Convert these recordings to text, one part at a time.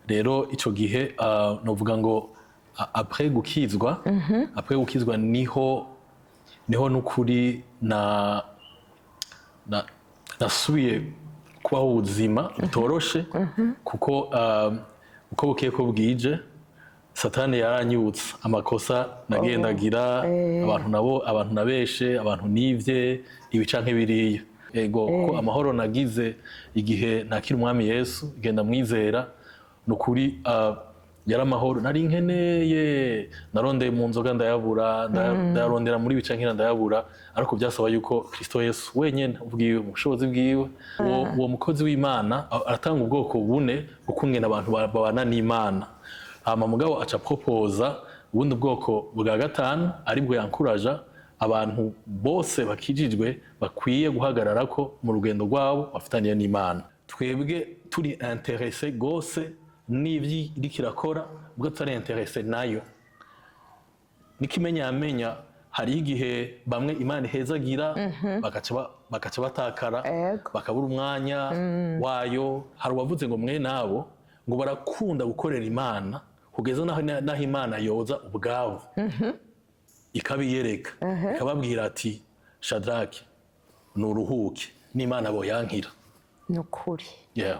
Rero ico gihe novuga ngo après gukizwa niho nukuri na nasubiye kubaho ubuzima butoroshe, kuko uko bukeye ko bwije Satani yaranyibutsa amakosa nagendagira, abantu nabo, abantu nabeshe, abantu nivye, ibi canke biriya. Ego, kuko amahoro nagize igihe nakira Umwami Yesu, genda mwizera, nukuri yari amahoro nari nkeneye. Narondeye mu nzoga ndayabura, ndayarondera muri bica nkira ndayabura, ariko byasaba yuko Kristo Yesu wenyene ubwiwe, mu bushobozi bwiwe. Uwo mukozi w'Imana aratanga ubwoko bune bw'ukungene abantu babana n'Imana. Hama mugabo aca proposa ubundi bwoko bwa gatanu, aribwo yankuraja abantu bose bakijijwe bakwiye guhagarara ko mu rugendo rwabo bafitaniye n'Imana. Twebwe turi intéressés gose n'ivyo iriko irakora, ubwo tutari intéressés nayo. N'ikimenyamenya, hariho igihe bamwe Imana ihezagira bagaca batakara, bakabura umwanya wayo. Hari uwavuze ngo mwe nabo ngo barakunda gukorera Imana kugeza naho Imana yoza ubwabo ikabiyereka, ikababwira ati: "Shadraki, nuruhuke." N'Imana boyankira. Ni ukuri. Yeah.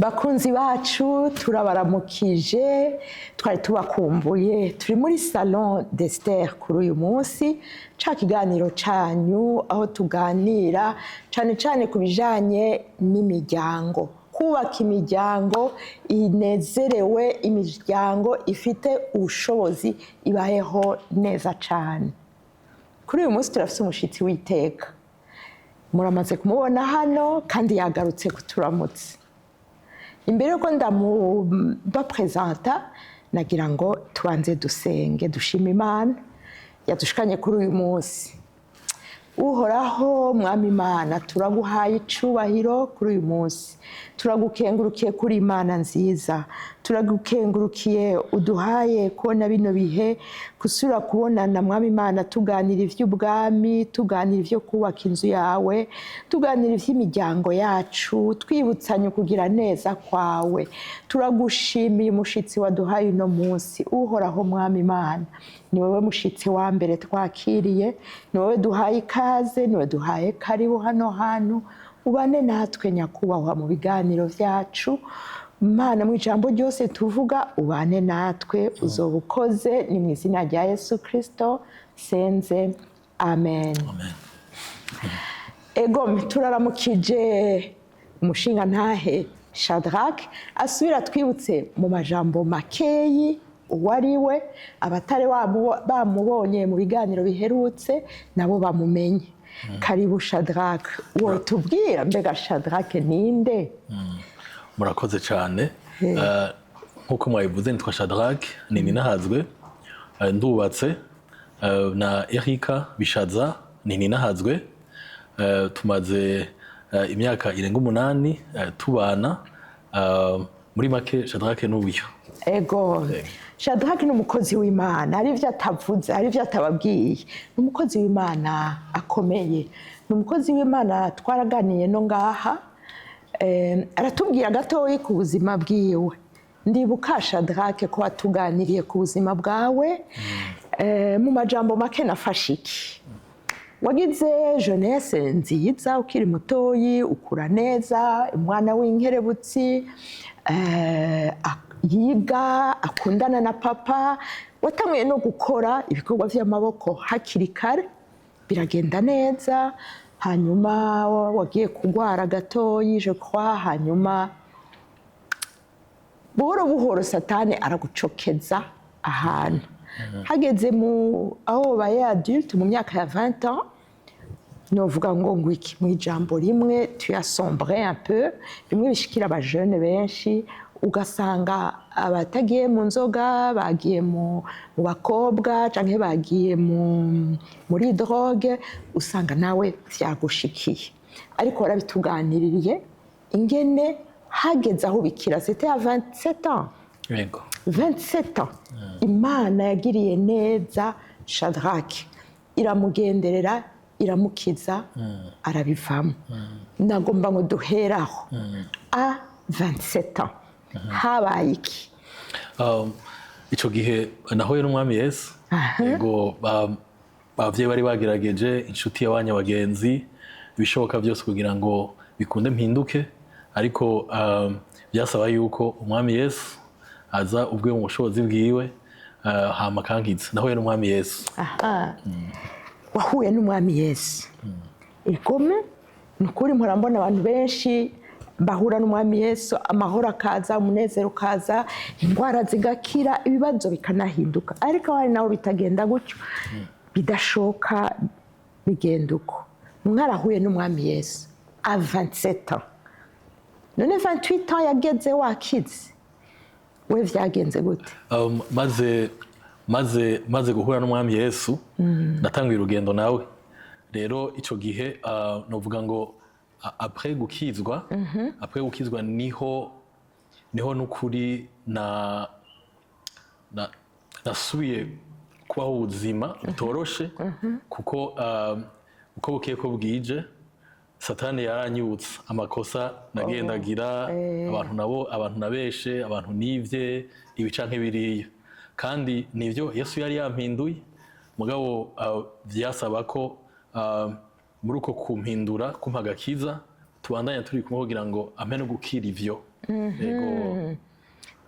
Bakunzi bacu, turabaramukije, twari tubakumbuye. Turi muri Salon d'Esther kuri uyu munsi, ca kiganiro canyu aho tuganira cane cane ku bijanye n'imiryango, kubaka imiryango inezerewe, imiryango ifite ubushobozi, ibayeho neza cane. Kuri uyu munsi turafise umushitsi w'iteka, muramaze kumubona hano kandi yagarutse kuturamutsa. Imbere yuko ndamubaprésenta, nagira ngo tubanze dusenge, dushime Imana yadushikanye kuri uyu munsi. Uhoraho Mwami Imana, turaguhaye icubahiro kuri uyu munsi, turagukengurukiye kuri Imana nziza, turagukengurukiye uduhaye kubona bino bihe, gusubira kubonana Mwami Imana, tuganira ivy'ubwami, tuganira ivyo kubaka inzu yawe, tuganira ivy'imiryango yacu, twibutsanye ukugira neza kwawe. Turagushimiye umushitsi waduhaye uno munsi. Uhoraho Mwami Imana, ni wowe mushitsi wa mbere twakiriye, ni wowe duhaye ikaze, ni wowe duhaye karibu hano hantu. Ubane natwe nyakubahwa mu biganiro vyacu. Mana, mu ijambo ryose tuvuga ubane natwe, uzoba ukoze. Ni mu izina rya Yesu Kristo senze, amen. Amen. Ego, turaramukije umushinga ntahe Shadrach, asubira twibutse mu majambo makeyi uwo ari we, abatari bamubonye mu biganiro biherutse nabo bamumenye. Karibu Shadrach, wotubwira mbega Shadrach ninde? Murakoze cyane. Nk'uko mwabivuze, nitwa Shadrach Nininahazwe. Ndubatse na Erika Bishaza Nininahazwe. Tumaze imyaka irenga 8 tubana. Muri make, Shadrach n'ubuyo. Ego, Shadrach ni umukozi w'Imana. Hari ibyo atavuze, hari ibyo atababwiye. Ni umukozi w'Imana akomeye, ni umukozi w'Imana. Twaraganiye no ngaha, aratubwira gatoyi ku buzima bwiwe. Ndibuka Shadrach ko watuganiriye ku buzima bwawe. Mu majambo make nafashe iki: wagize jeunesse nziza ukiri mutoyi, ukura neza, umwana w'inkerebutsi, yiga, akundana na papa. Watanguye no gukora ibikorwa by'amaboko hakiri kare, biragenda neza. Hanyuma wagiye kurwara gatoyi, je crois, hanyuma buhoro buhoro Satani aragucokeza. Ahantu hageze mu aho ubaye adulte, mu myaka ya 20 ans, novuga ngo iki mu ijambo rimwe, tu as sombré un peu. Bimwe bishikira abajene benshi, ugasanga abatagiye mu nzoga bagiye mu bakobwa canke bagiye muri drogue, usanga nawe vyagushikiye. Ariko warabituganiririye ingene hageze aho bikira, c'était à 27 ans. Yego. 27 ans, Imana yagiriye neza Shadrach, iramugenderera, iramukiza, arabivamo. Nagomba ngo duheraho, à 27 ans habaye iki? Ico gihe nahuye n'Umwami Yesu. Yego, abavyeyi bari bagerageje, inshuti, y'abanya, bagenzi, ibishoboka byose kugira ngo bikunde mpinduke, ariko byasaba yuko Umwami Yesu aza ubwe mu bushobozi bwiwe, hama akankiza. Nahuye n'Umwami Yesu. Aha wahuye n'Umwami Yesu. Igome ni ukuri, mpora mbona abantu benshi bahura n'Umwami Yesu, amahoro akaza, umunezero ukaza, indwara zigakira, ibibazo bikanahinduka. Ariko hari naho bitagenda gutyo, bidashoka bigenda uko. Mwarahuye n'Umwami Yesu à 27 ans, none 28 ans yageze wakize, we vyagenze gute? Maze guhura n'Umwami Yesu, natanguye urugendo nawe. Rero ico gihe, novuga ngo après gukizwa niho n'ukuri na nasubiye kubaho ubuzima butoroshe, kuko uko bukeye ko bwije, Satani yaranyibutsa amakosa nagendagira, abantu nabo, abantu nabeshe, abantu nivye, ibi canke biriya. Kandi nivyo, Yesu yari yampinduye, mugabo vyasaba ko muri uko kumpindura, kumpa agakiza, tubandanya turi kumwe kugira ngo ampe no gukira ivyo. Yego.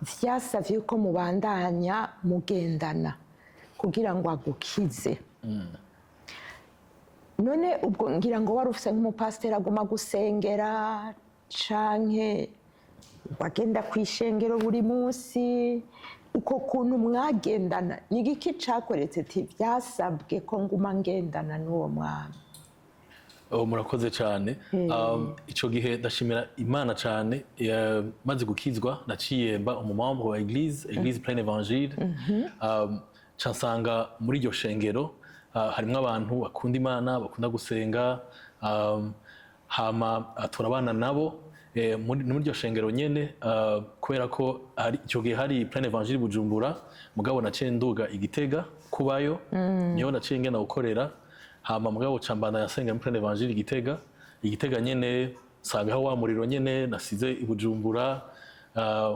Vyasavye ko mubandanya mugendana kugira ngo agukize. None ubwo ngira ngo wari ufise nk'umupasiteri aguma gusengera, canke wagenda ku ishengero buri munsi? Uko kuntu mwagendana, ni igiki cakoretse ati vyasabwe ko nguma ngendana n'uwo Mwami? Oh, murakoze cyane. Ico gihe ndashimira Imana cyane. Maze gukizwa naciye mba umumembre wa église Plein Évangile. Ca nsanga muri iryo shengero harimwo abantu bakunda Imana, bakunda gusenga, hama turabana nabo muri iryo shengero nyene, kubera ko ico gihe hari Plein Évangile Bujumbura, mugabo naciye nduga Igitega kubayo, niho naciye ngenda gukorera. Hama mugabo ca mbandanya nsenga muri Plein Évangile Igitega. Igitega nyene nsangaho wa muriro nyene nasize i Bujumbura.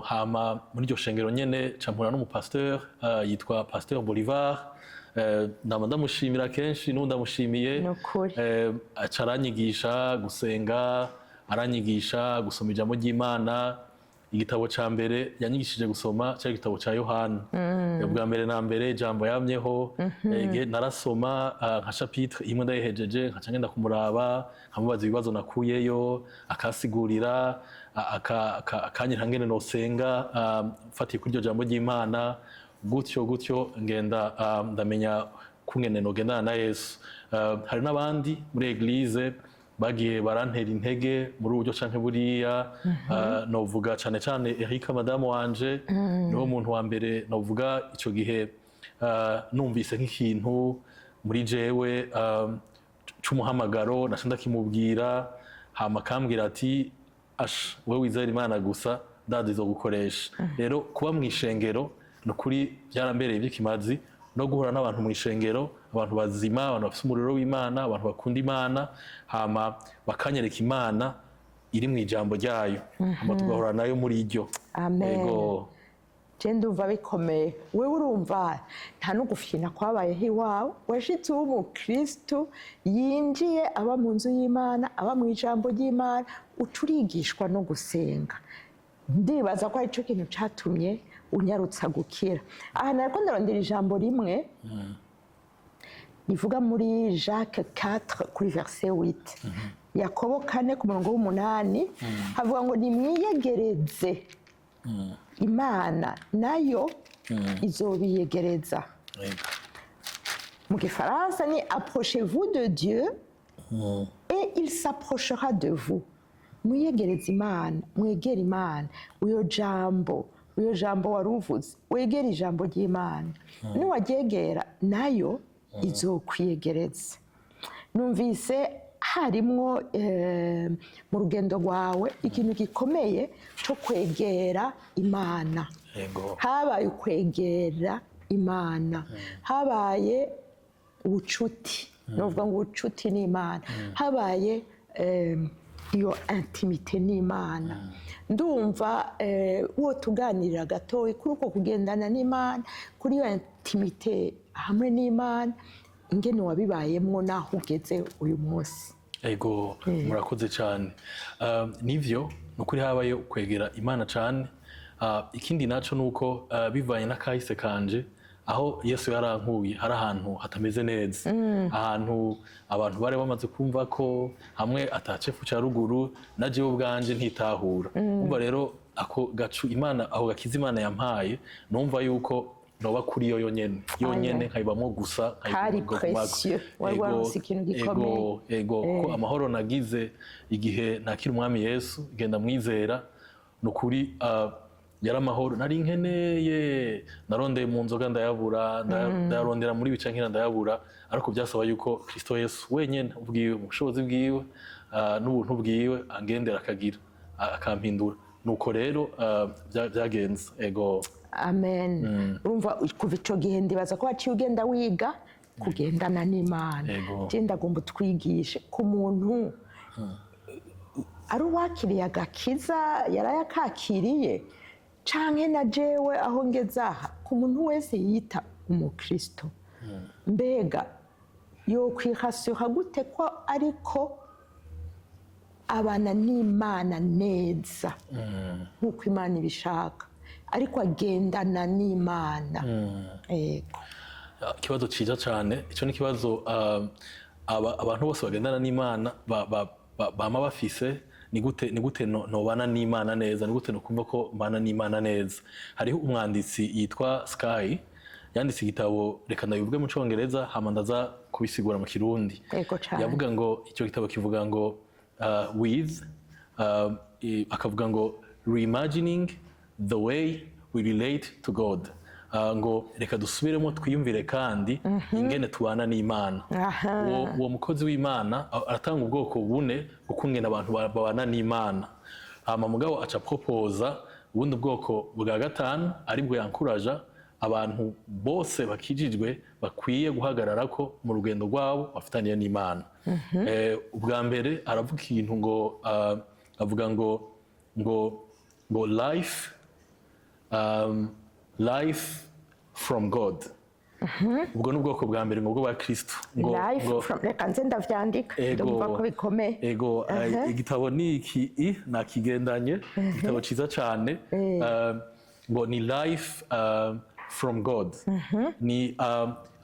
Hama muri iryo shengero nyene ca mpura n'umupasteur, yitwa Pasteur Bolivar. Nama ndamushimira kenshi, n'ubu ndamushimiye. Ni ukuri. Aca aranyigisha gusenga, aranyigisha gusoma ijambo ry'Imana. Igitabo ca mbere yanyigishije gusoma cari igitabo ca Yohana, bwa mbere na mbere ijambo yamyeho. Igihe narasoma, nka chapitre imwe ndayihejeje, nkaca ngenda kumuraba, nkamubaza ibibazo nakuyeyo, akasigurira, akanyereka ngene nosenga, mfatiye kuri iryo jambo ry'Imana. Gutyo gutyo ngenda, ndamenya kungene nogendana na Yesu. Hari n'abandi muri église bagiye barantera intege muri ubu buryo canke buriya. Novuga cane cane Erika, madamu wanje, niwo muntu wa mbere novuga. Ico gihe numvise nk'ikintu muri jewe c'umuhamagaro, naca ndakimubwira, hama akambwira ati: "Ash, wewe wizera Imana gusa, ndazi izogukoresha." Rero kuba mu ishengero ni ukuri byarambereye iby'ikimazi, no guhura n'abantu mu ishengero, abantu bazima, abantu bafite umuriro w'Imana, abantu bakunda Imana, hama bakanyereka Imana iri mu ijambo ryayo, hama tugahura nayo muri iryo. Amen. Yego. Je ndumva bikomeye. Wewe urumva nta no gufyina kwabayeho iwawe, washitse uba umukristu yinjiye, aba mu nzu y'Imana, aba mu ijambo ry'Imana, uca urigishwa no gusenga. Ndibaza ko aricyo kintu catumye unyarutsa gukira. Aha nariko ndarondera ijambo rimwe rivuga muri Jacques 4 kuri verset 8, Yakobo 4 ku murongo w'umunani, havuga ngo: "Nimwiyegereze Imana, nayo Izobiyegereza. Mu gifaransa ni "Approchez-vous de Dieu et il s'approchera de vous." Mwiyegereze Imana, mwegere Imana. Uyo jambo wari uvuze, wegere ijambo ry'Imana, niwaryegera nayo izokwiyegereza. Numvise harimwo mu rugendo rwawe ikintu gikomeye cyo kwegera Imana. Habaye ukwegera Imana, habaye ubucuti, nuvuga ngo ubucuti n'Imana, habaye iyo intimité n'Imana. Ndumva uwo tuganirira gatoya kuri uko kugendana n'Imana, kuri iyo intimité hamwe n'Imana, ingene wabibayemwo n'aho ugeze uyu munsi. Ego, murakoze cyane. Nivyo, ni ukuri habaye kwegera Imana cyane. Ikindi naco nuko bivanye n'akahise kanje, aho Yesu yarankuye hari ahantu hatameze neza, ahantu abantu bari bamaze kumva ko hamwe atacefu ca ruguru, na jewe ubwanje ntitahura. Umva rero, ako gacu Imana, ako gakiza Imana yampaye, numva yuko noba kuri yo yonyene yonyene, nkayibamwo gusa. Kari nkayigumako. précieux. Wari waronse ikintu gikomeye. Ego, kuko amahoro nagize igihe nakira Umwami Yesu, genda mwizera, ni ukuri yari amahoro nari nkeneye. Narondeye mu nzoga ndayabura, ndayarondera muri bica nkira ndayabura, ariko byasaba yuko Kristo Yesu wenyene ubwiwe, mu bushobozi bwiwe n'ubuntu bwiwe, angendera akagira akampindura. Nuko rero byagenze. Ego. Amen. Urumva, kuva ico gihe ndibaza ko waciye ugenda wiga kugendana n'Imana. Ego. Je ndagomba utwigishe ku muntu ari uwakiriye agakiza, yarayakakiriye, canke na jewe aho ngeze aha, ku muntu wese yita umukristo, mbega yokwihasura gute ko ariko abana n'Imana neza nk'uko Imana ibishaka, ariko agendana n'Imana? Yego. Ikibazo ciza cyane. Ico ni ikibazo abantu bose bagendana n'Imana bama bafise: ni gute nobana n'Imana neza? Ni gute nokumva ko mbana n'Imana neza? Hariho umwanditsi yitwa Sky, yanditse igitabo. Reka ndabivuge mu Congereza, hama ndaza kubisigura mu Kirundi. Yego cane. Yavuga ngo icyo gitabo kivuga ngo with akavuga ngo "Reimagining the way we relate to God". Ngo reka dusubiremo twiyumvire kandi ingene tubana n'Imana. Uwo mukozi w'Imana aratanga ubwoko bune bw'ukungene abantu babana n'Imana, hama mugabo aca proposa ubundi bwoko bwa gatanu, aribwo yankuraja abantu bose bakijijwe bakwiye guhagarara ko mu rugendo rwabo bafitaniye n'Imana. Ubwa mbere aravuga ikintu ngo avuga ngo life from God. Ubwo ni ubwoko bwa mbere, ngo bwa Kristo ngo Life from, reka nze ndavyandika. Ego. Ndumva ko bikomeye. Ego, igitabo ni iki, nakigendanye, igitabo ciza cyane. Ngo ni life from God. Ni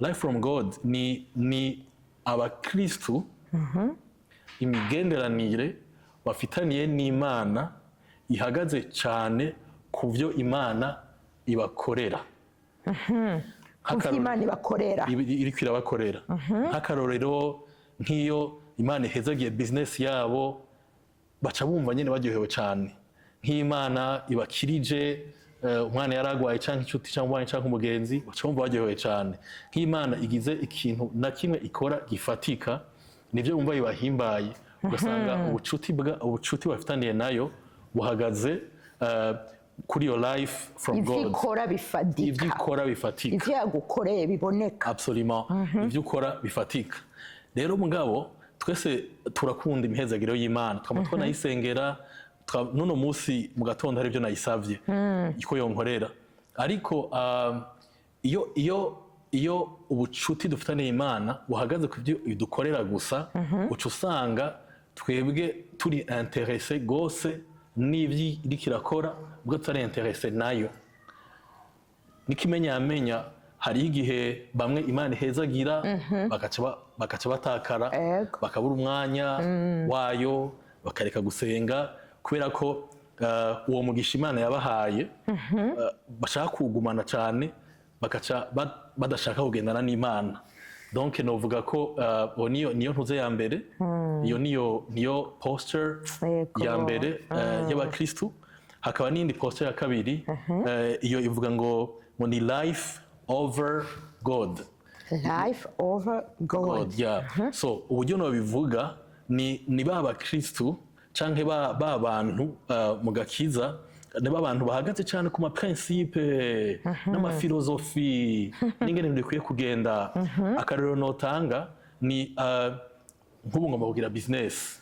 life from God ni abakristu imigenderanire bafitaniye n'Imana ihagaze cyane ku byo Imana ibakorera. Kuko Imana ibakorera. Iriko irabakorera. Nk'akarorero, nk'iyo Imana ihezagiye business yabo, baca bumva nyine baryohewe cyane. Nk'Imana ibakirije umwana yaragwaye, canke inshuti, canke umwana, canke umugenzi, baca bumva baryohewe cyane. Nk'Imana igize ikintu na kimwe ikora gifatika, nivyo bumva bibahimbaye. Ugasanga ubucuti bafitaniye nayo buhagaze kuri iyo life from Ivyo God. ikora bifatika. Ivyo ikora bifatika. Ivyo yagukoreye biboneka. Absolument, ibyo ukora bifatika. Rero mugabo twese turakunda imihezagiro y'Imana, twama twanayisengera. N'uno munsi mu gatondo hari ibyo nayisavye iko yonkorera. Ariko iyo ubucuti dufitaniye Imana buhagaze ku byo idukorera gusa, uca usanga twebwe turi intéressé gose n'ivyo iriko irakora, ubwo tutari intéressé nayo. N'ikimenyamenya, hariho igihe bamwe Imana ihezagira bagaca batakara, bakabura umwanya wayo, bakareka gusenga kubera ko uwo mugisha Imana yabahaye bashaka kuwugumana cyane, bakaca badashaka kugendana n'Imana. Donc novuga ko uwo niyo ntuze ya mbere, iyo niyo posture ya mbere y'abakristu. Hakaba n'iyindi posture ya kabiri, iyo ivuga ngo ni life over God. Life over God. God, yeah. So uburyo nobivuga ni ba bakristu canke ba bantu mu gakiza, ni ba bantu bahagaze cyane ku ma principe n'ama philosophie n'ingene ibintu bikwiye kugenda. Akarorero notanga ni nk'ubu ngomba kugira business.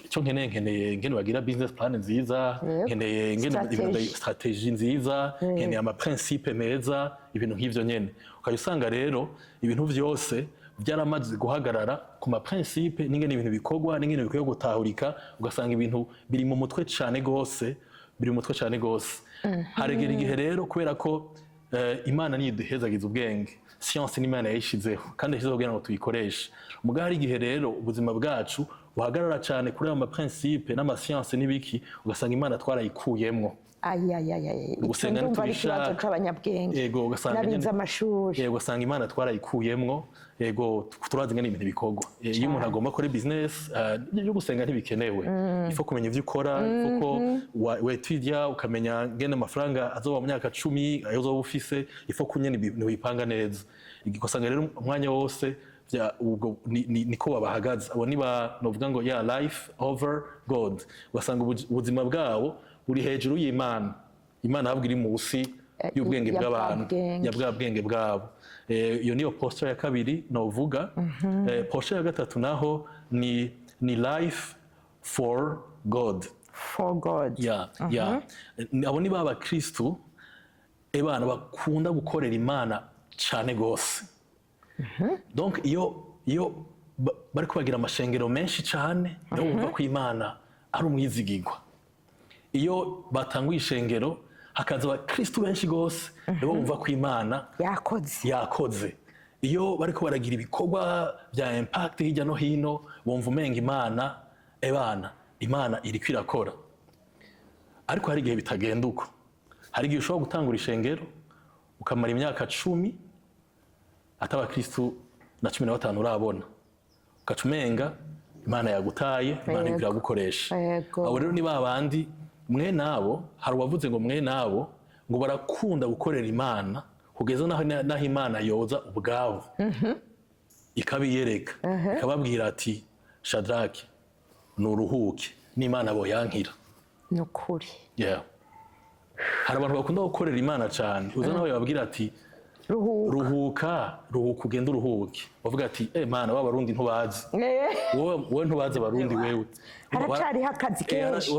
Icyo nkeneye ngene bagira business plan nziza, nkeneye ngene Strategy. Strategy nziza, nkeneye ama principe meza, ibintu nk'ivyo nyene. Ukajya usanga rero ibintu vyose byaramaze guhagarara ku ma principe n'ingene ibintu bikorwa n'ingene bikwiye gutahurika. Ugasanga ibintu biri mu mutwe cane gose, biri mu mutwe cane gose. Haregera igihe rero, kubera ko Imana niyo iduhezagiza ubwenge, science n'Imana yayishizeho kandi yashyizeho kugira ngo tuyikoreshe. Mugabo hari igihe rero ubuzima bwacu buhagarara cyane kuri ayo ma principe n'ama science n'ibiki, ugasanga Imana twarayikuyemwo. Ayayayay, icyo Gusenga ndumva ari ikibazo ntitubishaka. c'abanyabwenge Yego, ugasanga n'abize amashuri. Yego, ugasanga Imana twarayikuyemwo. Yego, turazi ingene ibintu bikorwa. Iyo umuntu agomba gukora business, ibyo gusenga ntibikenewe. Il faut kumenya ivyo ukora, il faut ko w'étudia, ukamenya ngene amafaranga azoba mu myaka 10 ayo uzoba ufise. Il faut ko nyene ibintu bipanga neza. Ugasanga rero umwanya wose ubwo niko babahagaze. Abo ni ba novuga ngo ya life over God. Ugasanga ubuzima bwabo buri hejuru y'Imana, Imana ahubwo iri munsi y'ubwenge ya bwa bw'abantu, bwenge. ya bwa bwenge bwabo. Iyo niyo posture ya kabiri novuga. Posture ya gatatu naho ni life for God. For God. Ya, abo ni ba bakristu ebana bakunda gukorera Imana cane gose. Donc iyo bariko bagira amashengero menshi cane, niho bumva ko Imana ari umwizigigwa. Iyo batanguye ishengero hakaza abakristu benshi gose, nibo bumva ko Imana yakoze. Yakoze. Iyo bariko baragira ibikorwa bya impact hirya no hino, bumva umenga Imana, ebana, Imana iriko irakora. Ariko hari igihe bitagenda uko. Hari igihe ushobora gutangura ishengero ukamara imyaka 10 ata abakristu na 15 urabona, ugaca umenga Imana yagutaye, Imana iragukoresha. Abo rero ni ba bandi mwe nabo. Hari uwavuze ngo mwe nabo ngo barakunda gukorera Imana kugeza naho Imana yoza ubwabo ikabiyereka, ikababwira ati: "Shadraki, nuruhuke." N'Imana boyankira. Ni ukuri. Yeah. Hari abantu bakunda gukorera Imana cyane uza nawe babwira ati: "Ruhuka." "Ruhuka, ruhuka, ugende uruhuke." Bavuga ati: "Eh mana, w'Abarundi ntubazi." Wowe ntubazi Abarundi wewe. Haracariho akazi kenshi.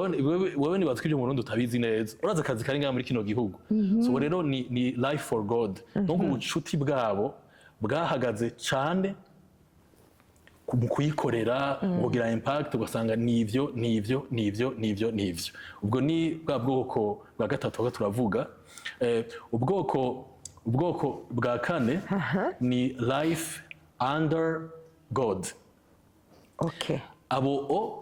Wewe nibaza ko ibyo mu Burundi utabizi neza. Urazi akazi kari ngaha muri kino gihugu. So rero ni life for God. Donc ubucuti bwabo bwahagaze cyane mu kuyikorera, mu kugira impact. Ugasanga nivyo, nivyo, nivyo, nivyo, nivyo. Ubwo ni bwa bwoko bwa gatatu aho turavuga. Ubwoko bwa kane ni life under God. Abo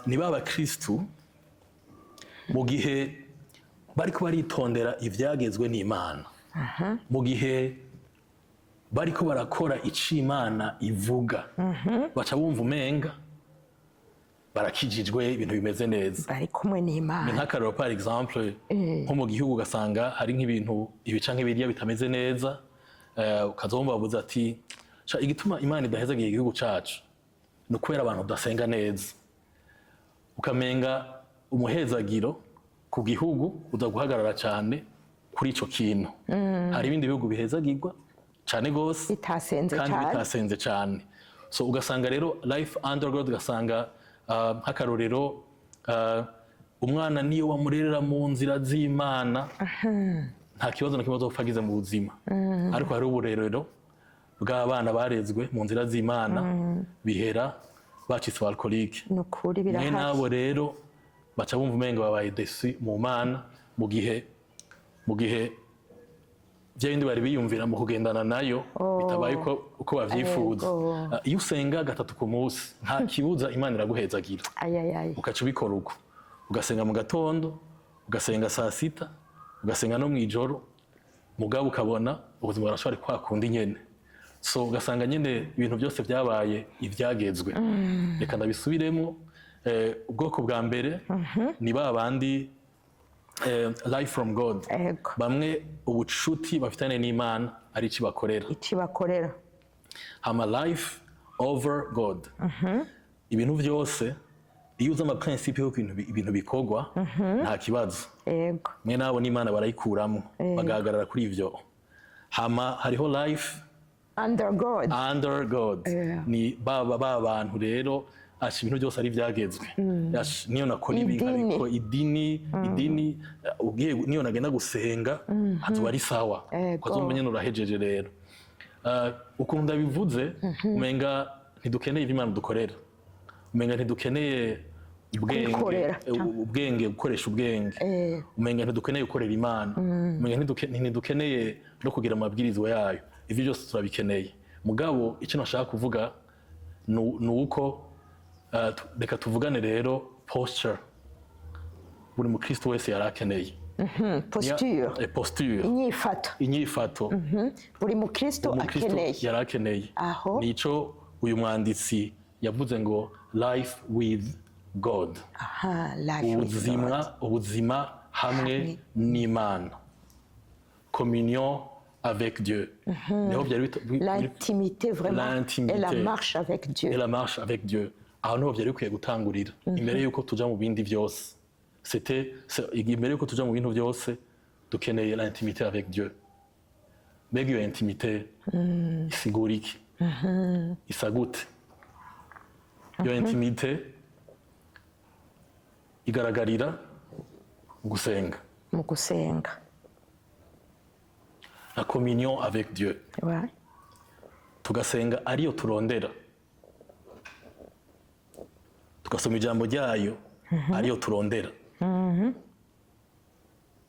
ni ba bakristu mu gihe bariko baritondera ivyagezwe n'Imana, mu gihe bariko barakora ico Imana ivuga, baca bumva umenga barakijijwe, ibintu bimeze neza. Bari kumwe Ni n'Imana. nk'akarorero, par exemple, nko mu gihugu ugasanga hari nk'ibintu ibica nk'ibirya bitameze neza, ukazumva bavuze ati: "Sha, igituma Imana idahezagiye igihugu cacu ni ukubera abantu tudasenga neza." Ukamenga umuhezagiro ku gihugu uza guhagarara cyane kuri ico kintu. Hari ibindi bihugu bihezagirwa cyane gose bitasenze kandi cyane. Bitasenze cyane. So ugasanga rero life under God, ugasanga nk'akarorero, umwana niyo wamurerera mu nzira z'Imana, nta kibazo na kimwe azopfa agize mu buzima. Ariko hari uburerero bw'abana barezwe mu nzira z'Imana bihera bacitse alcoolique. Ni ukuri. Mwe Birahari. nabo rero baca bumva umenga babaye déçus mu Mana, mu gihe bya bindi bari biyumvira mu kugendana nayo bitabaye uko bavyifuza. Ah, iyo usenga gatatu ku munsi, nta kibuza, Imana iraguhezagira. Ayayaye. Ukaca ubikora uko. Ugasenga mu gatondo, ugasenga saa sita, ugasenga no mu ijoro, mugabo ukabona ubuzima burashobora kwa kundi nyene. So ugasanga nyene ibintu byose byabaye ibyagezwe. Reka ndabisubiremo. Ubwoko bwa mbere ni ba bandi, life from God, bamwe ubucuti bafitanye n'Imana ari iki bakorera. Iki bakorera. Hama life over God, ibintu byose iyo uzi amaprincipe y'uko ibintu bikorwa, nta kibazo. Mwe nabo n'Imana barayikuramo, bagahagarara kuri ivyo. Hama hariho life under God. Under God. Ni ba bantu rero asha ibintu byose ari ibyagezwe. Asha, niyo nakora ibi Idini. nkabiko idini, ugiye niyo nagenda gusenga hazoba ari sawa. Ukazumva nyene urahejeje rero. Ukuntu ndabivuze, umenga ntidukeneye ibyo Imana dukorera, umenga ntidukeneye ubwenge. Kwikorera. Ubwenge, gukoresha ubwenge. Umenga ntidukeneye gukorera Imana, umenga ntidukeneye no kugira amabwirizwa yayo. Ibyo byose turabikeneye, mugabo icyo nashaka kuvuga ni uko reka tuvugane rero posture buri mukristo wese yari akeneye. Posture. Posture. Inyifato. Inyifato. Buri mukristo umukristo akeneye. Yari akeneye. Aho. Nico uyu mwanditsi yavuze ngo life with God. Aha, life with God. Ubuzima hamwe n'Imana, communion avec Dieu, niho byari L'intimité vraiment L'intimité. Et la marche avec Dieu. Et la marche avec Dieu, aho niho byari bikwiye gutangurira imbere yuko tuja mu bindi byose. Imbere yuko tuja mu bintu byose, dukeneye l'intimité avec Dieu. Mbega iyo intimité isigura iki? Isa gute iyo intimité? Igaragarira mu gusenga. Mu gusenga. La communion avec Dieu. Tugasenga ariyo turondera, tugasoma ijambo ryayo ariyo turondera,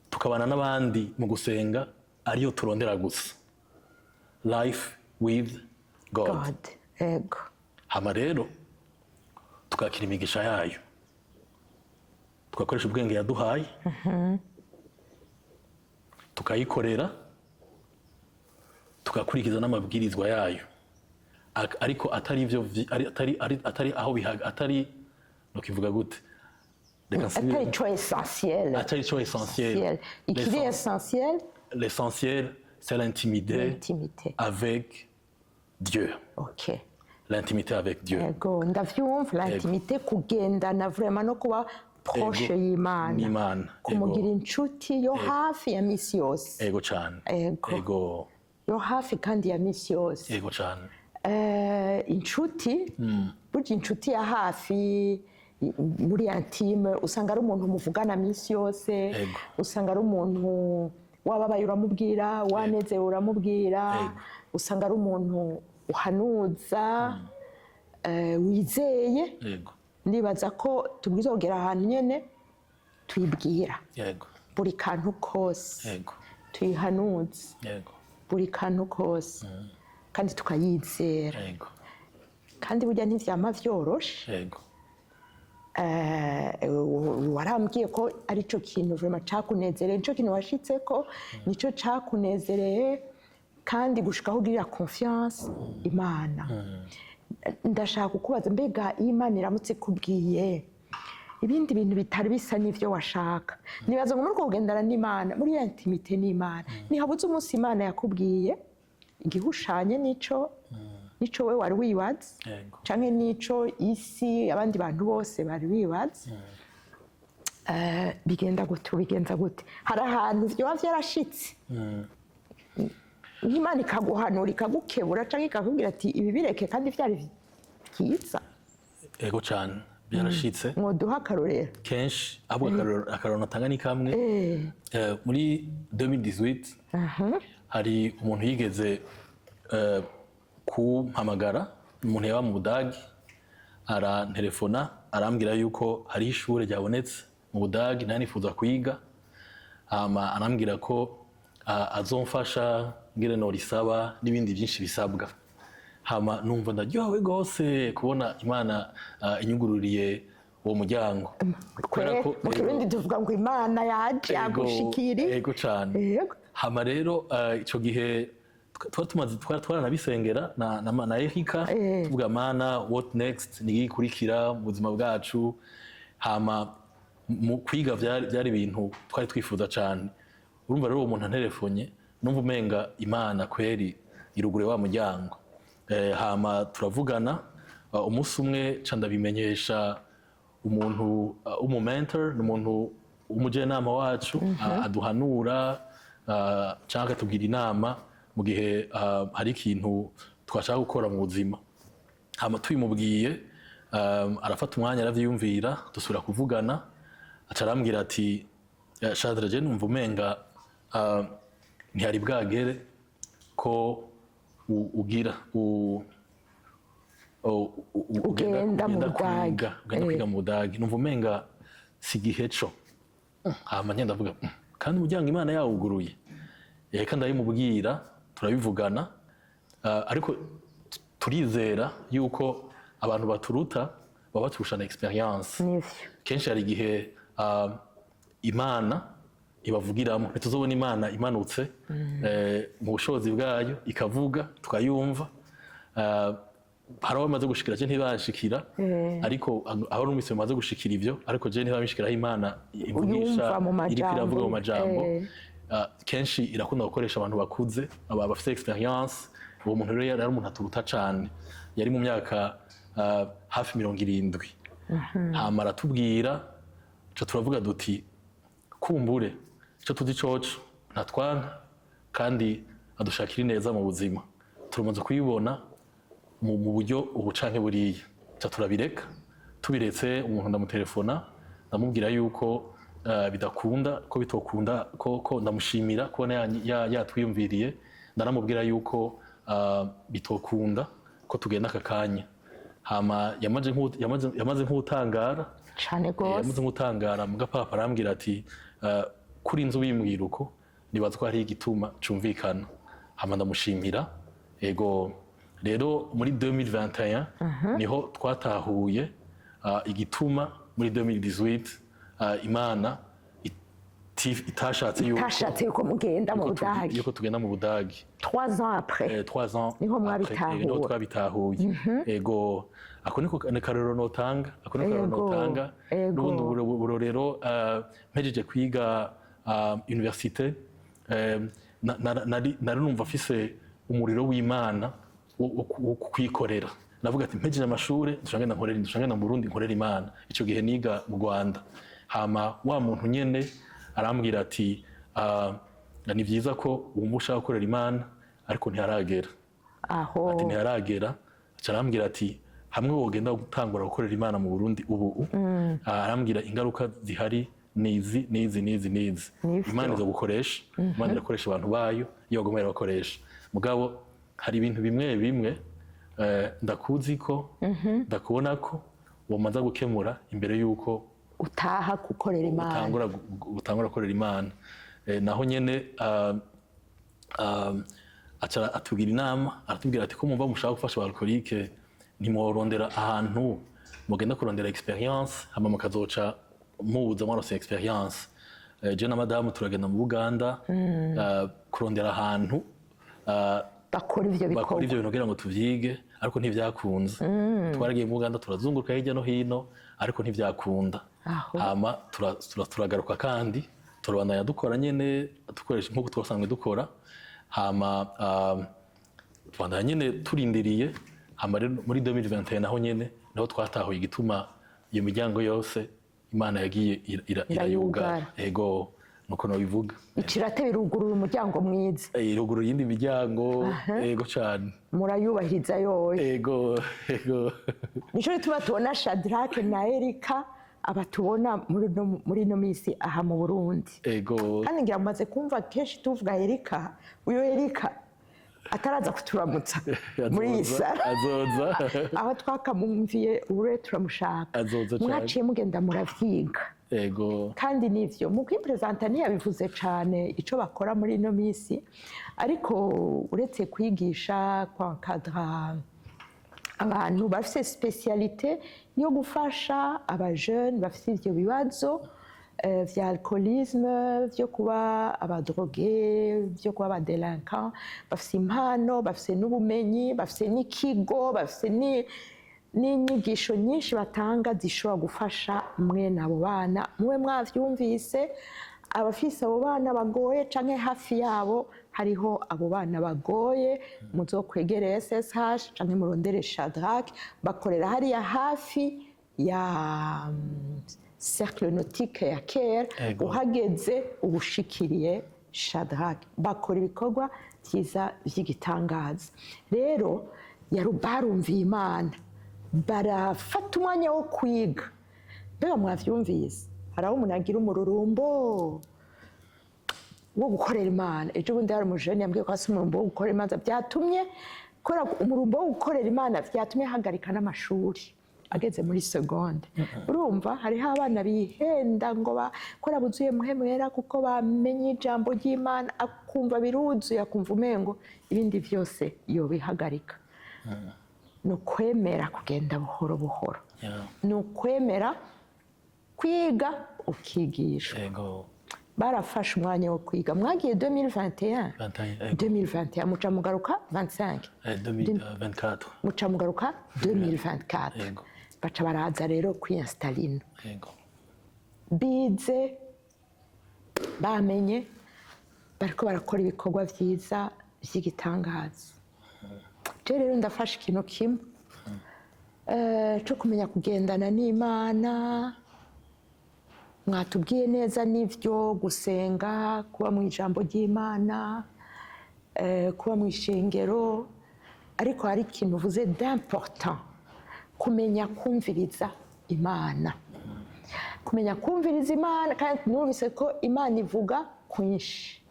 tukabana n'abandi mu gusenga ariyo turondera gusa, life with God. God, ego. Hama rero tukakira imigisha yayo, tugakoresha ubwenge yaduhaye, tukayikorera, tugakurikiza n'amabwirizwa yayo. Ariko atari ivyo atari aho bihaga, atari nokivuga gute, reka nsubire. Atari cyo essentiel. Atari cyo essentiel. Ikiri essentiel. L'essentiel, c'est l'intimité L'intimité. avec Dieu. L'intimité avec Dieu. Ego, ndavyumva, l'intimité, kugendana vraiment no kuba proche y'Imana. N'Imana. Kumugira inshuti yo hafi ya misi yose. Ego cyane. Ego. Ego. Yo hafi kandi ya misi yose. Ego cyane. Inshuti burya, inshuti ya hafi muri intime, usanga ari umuntu muvugana minsi yose. Usanga ari umuntu wababaye uramubwira, wanezerewe uramubwira. Usanga ari umuntu uhanuza, wizeye. Ndibaza ko tubwirizwa kugera ahantu nyene tuyibwira buri kantu kose, tuyihanuze buri kantu kose, kandi tukayizera. Kandi burya ntivyama vyoroshe. Warambwiye ko arico kintu vraiment cakunezereye, nico kintu washitseko, nico cakunezereye, kandi gushika aho ugirira confiance Imana. Ndashaka kukubaza, mbega iyo Imana iramutse ikubwiye ibindi bintu bitari bisa n'ivyo washaka? Nibaza ngo muri uko kugendana n'Imana, muri ya intimité n'Imana, ntihabuze umunsi Imana yakubwiye igihushanye nico we wari wibaza canke nico isi, abandi bantu bose bari bibaza. Bigenda gute? Ubigenza gute? Hari ahantu vyoba vyarashitse nk'Imana ikaguhanura, ikagukebura, canke ikakubwira ati ibi bireke, kandi vyari vyiza? Ego cyane, byarashitse. Mwoduha akarorero? Kenshi ahubwo. Akarorero natanga ni kamwe. Muri 2018 hari umuntu yigeze kumpamagara, umuntu yaba mu Budagi, arantelefona arambwira yuko hari ishure ryabonetse mu Budagi nari nifuza kwiga. Hama arambwira ko azomfasha ngire norisaba n'ibindi byinshi bisabwa. Hama numva ndaryohewe rwose kubona Imana inyugururiye. uwo muryango. Kubera ko mu Kirundi tuvuga ngo Imana yaje yagushikiri. Ego cane. Hama rero ico gihe twari tumaze, twari twaranabisengera na Erika, tuvuga: "Mana, what next? Ni igikurikira mu buzima bwacu?" Hama mu kwiga vyari ibintu twari twifuza cane. Urumva rero, uwo muntu anterefonye, numva umenga Imana kweri irugure wa muryango. Hama turavugana umunsi umwe, ca ndabimenyesha umuntu w'umu mentor, ni umuntu w'umujyanama wacu, aduhanura canke akatugira inama mu gihe hari ikintu twashaka gukora mu buzima. Hama tubimubwiye, arafata umwanya aravyiyumvira, dusubira kuvugana, aca arambwira ati: "Shadra, je numva umenga ntihari bwagere ko ugira Ugenda mu ugenda Budagi. kwiga, ugenda kwiga mu Budagi. Numva umenga si igihe co." Hama ngenda ndavuga: Kandi umuryango Imana yawuguruye, reka ndabimubwira." Turabivugana. Ariko turizera yuko abantu baturuta baba baturusha na experience. Kenshi hari igihe Imana ibavugiramo. Ntituzobona Imana imanutse mu bushobozi bwayo ikavuga tukayumva. Hari aho bamaze gushikira, je ntibashikira, ariko aho numvise bamaze gushikira ivyo, ariko je ntibabishikiraho Imana ivugisha, Uyumva mu iriko iravuga mu majambo. majambo. Kenshi irakunda gukoresha abantu bakuze, aba bafite experience. Uwo muntu rero yari umuntu aturuta cane, yari mu myaka hafi 70. Hama aratubwira, ca turavuga duti: "Kumbure ico tuzi coco, ntatwanka kandi adushakira ineza mu buzima, turamaze kuyibona mu buryo ubu canke buriya." Ca turabireka. Tubiretse, umuntu ndamutelefona, ndamubwira yuko bidakunda, ko bitokunda, ko ndamushimira kubona yatwiyumviriye, ndaramubwira yuko bitokunda ko tugenda aka kanya. Hama yamaze nk'utangara. Cane gose. Yamaze nk'utangara, muga papa arambwira ati: "Kuri inzu bimbwira uko, nibaza ko hariho igituma cumvikana." Hama ndamushimira. Ego, rero muri 2021 niho twatahuye igituma muri 2018 Imana itashatse yuko Itashatse yuko mugenda mu Budagi. Yuko tugenda mu Budagi. 3 ans après. 3 ans Niho après, mwabitahura. Niho twabitahuye. Ego, ako niko ni karorero notanga, ako niko karorero notanga. N'ubundi burorero, mpejeje kwiga université, nari numva mfise umuriro w'Imana wo kwikorera. Navuga ati: "Mpejeje amashure, nshaka nkorera, nshaka mu Burundi nkorera Imana." Ico gihe niga mu Rwanda. Hama wa muntu nyene arambwira ati: "Ni byiza ko wumva ushaka gukorera Imana, ariko ntiharagera." Aho. Ati: "Ntiharagera." Aca arambwira ati: "Hamwe wogenda gutangura gukorera Imana mu Burundi ubu," arambwira, "ingaruka zihari nizi, nizi, nizi, nizi." "Imana iza gukoresha, Imana irakoresha abantu bayo iyo bagomba, irabakoresha. Mugabo hari ibintu bimwe bimwe ndakuzi ko ndakubona ko womanza gukemura imbere y'uko utaha gukorera Imana. Utangura gukorera Imana." Naho nyene aca atugira inama, aratubwira ati: "Ko mumva mushaka gufasha aba alcoolique, ntimworondera ahantu mugenda kurondera experience, hama mukazoca muza mwarose experience?" Je na madamu turagenda mu Buganda kurondera ahantu bakora ivyo bakora bikorwa. ivyo bintu kugira ngo tuvyige, ariko ntivyakunze. Twaragiye mu Buganda, turazunguruka hirya no hino, ariko ntivyakunda. Hama turagaruka kandi turabandanya dukora nyene, dukoresha nk'uko twasanzwe dukora. Hama tubandanya nyene turindiriye. Hama rero muri 2021 naho nyene niho twatahuye igituma iyo miryango yose Imana yagiye irayugara. Irayugara. Ego, nuko nobivuga. Icirate birugurura umuryango mwiza. Irugurura iyindi miryango, ego cane. Murayubahiriza yoyo. Ego. Nico gituma tubona Shadrake na Erika aba tubona muri ino minsi aha mu Burundi. Kandi ngira mumaze kumva kenshi tuvuga Erika. Uyo Erika ataraza kuturamutsa muri iyi Azoza, sara. Azoza. Aho twakamumviye, ubu rero turamushaka. Azoza cane. Mwaciye mugenda muravyiga. Ego. Kandi nivyo mu kwipresenta ntiyabivuze cane ico bakora muri ino minsi, ariko uretse kwigisha, kwankadra. Abantu bafite spécialité yo gufasha abajene bafite ivyo bibazo vya alcoolisme, vyo kuba aba drogués, vyo kuba aba délinquants. Bafite impano, bafite n'ubumenyi, bafite n'ikigo, bafite n'inyigisho nyinshi batanga zishobora gufasha mwene abo bana. Mube mwavyumvise, abafise abo bana bagoye canke hafi yabo hariho abo bana bagoye, muzokwegere SSH canke murondere Shadrach. Bakorera hariya hafi ya Cercle Nautique ya kera. Uhageze ubushikiriye Shadrach. Bakora ibikorwa byiza by'igitangaza. Rero barumviye Imana, barafata umwanya wo kwiga. Mbega mwavyumvise, hari aho umuntu agira umururumbo wo gukorera Imana. Ejo bundi hari umujene yambwiye ko hasi umururumbo wo gukorera Imana byatumye kubera umururumbo wo gukorera Imana byatumye ahagarika n'amashuri ageze muri seconde. Urumva, hariho abana bihenda ngo bakora buzuye Mpwemu Yera kuko bamenye ijambo ry'Imana, akumva biruzuye, akumva umengo ibindi byose yobihagarika. Ni ukwemera kugenda buhoro buhoro, ni ukwemera kwiga, ukigishwa. Barafashe umwanya wo kwiga. Mwagiye 2021? 21, ego. 2021, muca mugaruka 25? 2024. Muca mugaruka 2024? Yego. Baca baraza rero kwiyinstalla ino. Yego. Bize, bamenye, bariko barakora ibikorwa vyiza vy'igitangaza. Je rero ndafashe ikintu kimwe co kumenya kugendana n'Imana. Mwatubwiye neza n'ivyo gusenga, kuba mu ijambo ry'Imana, kuba mu ishengero, ariko hari ikintu uvuze d'important: kumenya kumviriza Imana, kumenya kumviriza Imana. Kandi numvise ko Imana ivuga kwinshi.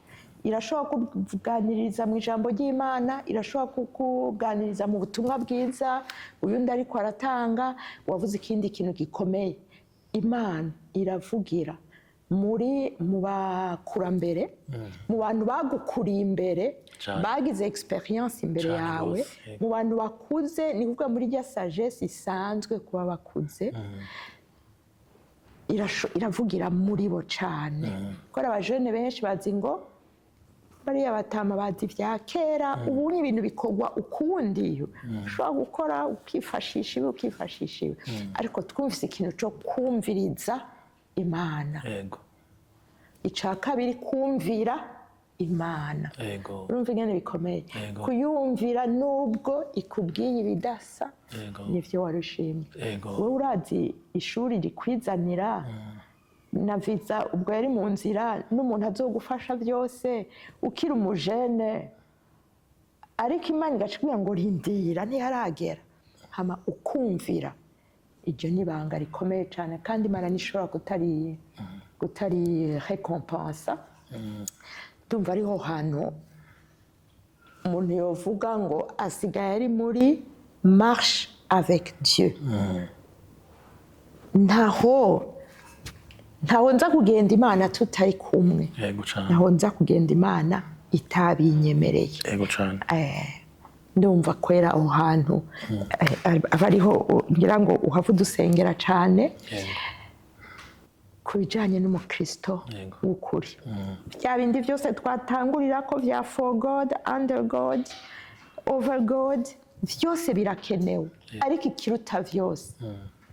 Irashobora kukuganiriza mu ijambo ry'Imana, irashobora kukuganiriza mu butumwa bwiza uyundi ariko aratanga. Wavuze ikindi kintu gikomeye: Imana iravugira muri mu bakurambere, mu bantu bagukuriye imbere, bagize expérience imbere yawe, mu bantu bakuze, ni kuvuga muri rya sagesse isanzwe kuba bakuze. Iravugira muri bo cyane, kuko abajene benshi bazi ngo bariya batama bazi ibya kera, ubu ni ibintu bikorwa ukundi, ushobora gukora ukifashisha ibi, ukifashisha ibi. Ariko twumvise ikintu cyo kumviriza Imana. Icya kabiri, kumvira Imana. Urumva ingene bikomeye? Yego. Kuyumvira nubwo ikubwiye ibidasa nivyo wari ushimye. Wowe urazi ishuri rikwizanira na visa ubwo yari mu nzira n'umuntu azogufasha byose ukiri umujene, ariko Imana igaca ikubwira ngo rindira, ntiharagera, hama ukumvira. Iryo ni ibanga rikomeye cyane, kandi Imana ntishobora kutari récompensa. Ndumva ariho hantu umuntu yovuga ngo asigaye ari muri marche avec Dieu. Ntaho nza kugenda Imana tutari kumwe. Yego cyane. Ntaho nza kugenda Imana itabinyemereye. Yego cyane. Ndumva kwera aho hantu aba ariho ngira ngo uhava udusengera cyane ku bijyanye n'umukristo w'ukuri, bya bindi byose twatangurira ko bya for God, under God, over God, byose birakenewe, ariko ikiruta byose,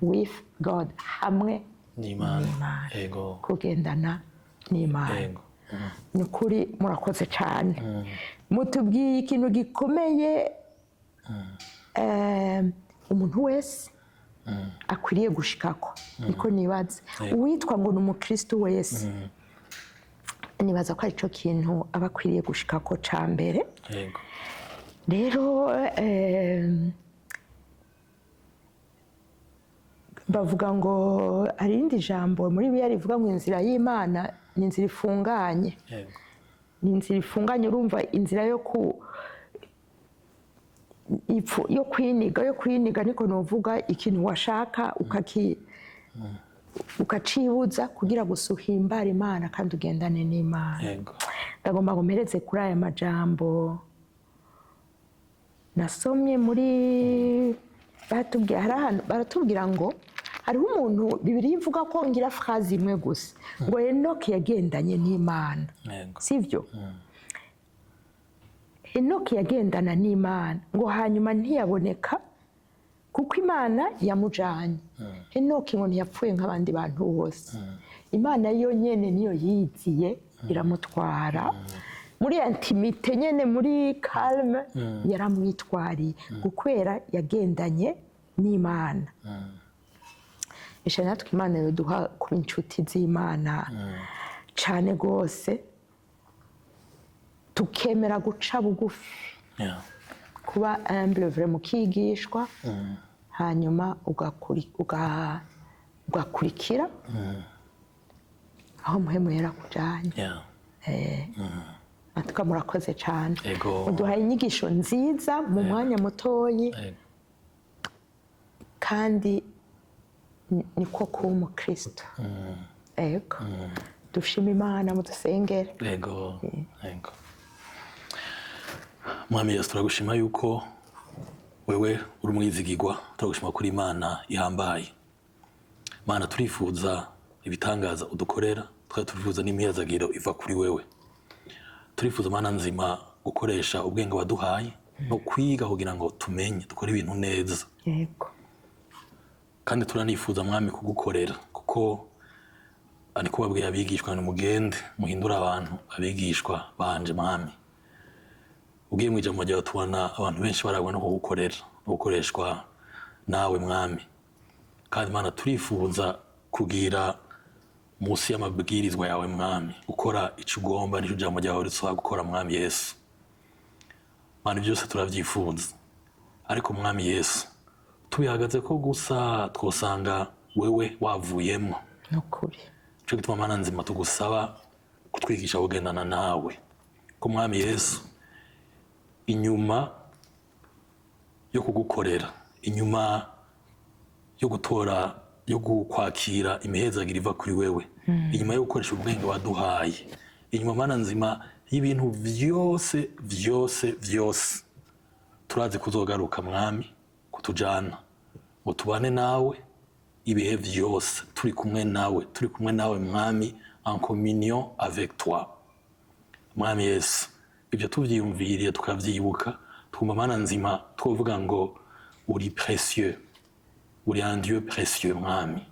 with God, hamwe n'Imana. n'Imana. Kugendana n'Imana. Ni ukuri murakoze cyane, mutubwiye ikintu gikomeye umuntu wese akwiriye gushikako. Niko nibaza, uwitwa ngo ni umukristo wese, nibaza ko aricyo kintu aba akwiriye gushikako ca mbere. Rero bavuga ngo hari irindi jambo muri Bibiliya rivuga ngo inzira y'Imana ni inzira ifunganye. Ni inzira ifunganye. Urumva, inzira yo ku yo kwiniga, niko novuga, ikintu washaka ukacibuza kugira gusa uhimbare Imana kandi ugendane n'Imana. Ndagomba ngo mpereze kuri aya majambo nasomye muri Baratubwira, hari ahantu baratubwira ngo hariho umuntu Bibiliya ivuga ko, ngira phrase imwe gusa, ngo Enoki yagendanye n'Imana. Sibyo? Enoki yagendana n'Imana, ngo hanyuma ntiyaboneka kuko Imana yamujanye. Enoki ngo ntiyapfuye nk'abandi bantu bose. Imana yo nyene niyo yiziye iramutwara muri intimité nyene, muri calme, yaramwitwariye gukwera yagendanye n'Imana. Isha natwe Imana yoduha kuba inshuti z'Imana cane rwose, tukemera guca bugufi, kuba humble vraiment, ukigishwa, hanyuma ugakurikira aho Muhemu Yera kujanye. Atuka murakoze cyane. Muduhaye inyigisho nziza mu mwanya mutoyi. Kandi niko kuba umukristo. Ego, dushima Imana, mudusengere. Ego. Mwami Yesu, turagushima yuko wewe uri umwizigirwa. Turagushima kuri Imana ihambaye. Mana, turifuza ibitangaza udukorera, tukaba turifuza n'imihezagiro iva kuri wewe. Turifuza, Mana nzima, gukoresha ubwenge waduhaye no kwiga kugira ngo tumenye dukore ibintu neza. Kandi turanifuza, Mwami, kugukorera, kuko ari kubabwira abigishwa ngo mugende muhindure abantu abigishwa banje. Mwami, ugiye mu ijambo ryawe, tubona abantu benshi baragwa no kugukorera no gukoreshwa nawe, Mwami. Kandi Mana, turifuza kugira munsi y'amabwirizwa yawe, Mwami, gukora icyo ugomba n'icyo ijambo ryawe risaba gukora. Mwami Yesu, Mana, byose turabyifuza, ariko Mwami Yesu, tubihagaze ko gusa twosanga wewe wavuyemo. Ni ukuri. Cyo gituma, Mana nzima, tugusaba kutwigisha kugendana nawe, ko Mwami Yesu, inyuma yo kugukorera, inyuma yo gutora, yo kwakira imihezagiro iva kuri wewe, inyuma yo gukoresha ubwenge waduhaye, inyuma, Mana nzima, y'ibintu vyose vyose vyose, turazi kuzogaruka, Mwami, kutujana ngo tubane nawe ibihe vyose, turi kumwe nawe, turi kumwe nawe, Mwami, en communion avec toi. Mwami Yesu, ibyo tuvyiyumviriye, tukavyibuka, twumva, Mana nzima, twovuga ngo uri précieux, uri un Dieu précieux. Mwami,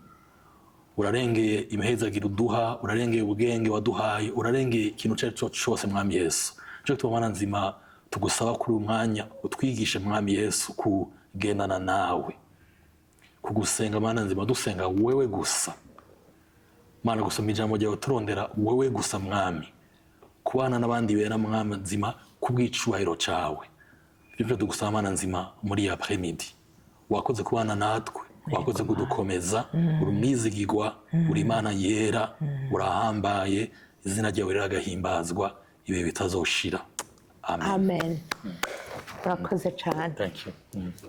urarengeye imihezagiro uduha, urarengeye ubwenge waduhaye, urarengeye ikintu icyo ari cyo cyose, Mwami Yesu. Cyo gituma, Mana nzima, tugusaba kuri uyu mwanya utwigishe, Mwami Yesu, kugendana nawe, kugusenga, Mana nzima, dusenga wewe gusa, Mana, gusoma ijambo ryawe turondera wewe gusa, Mwami, kubana n'abandi bera, Mwami nzima, kubw'icubahiro cawe. Ibyo tugusaba, Mana nzima, muri iyi après-midi. Wakoze kubana natwe, wakoze kudukomeza. Uri umwizigirwa, uri Imana yera, urahambaye. Izina ryawe riragahimbazwa ibihe bitazoshira. Amen. Amen, murakoze cyane. Thank you.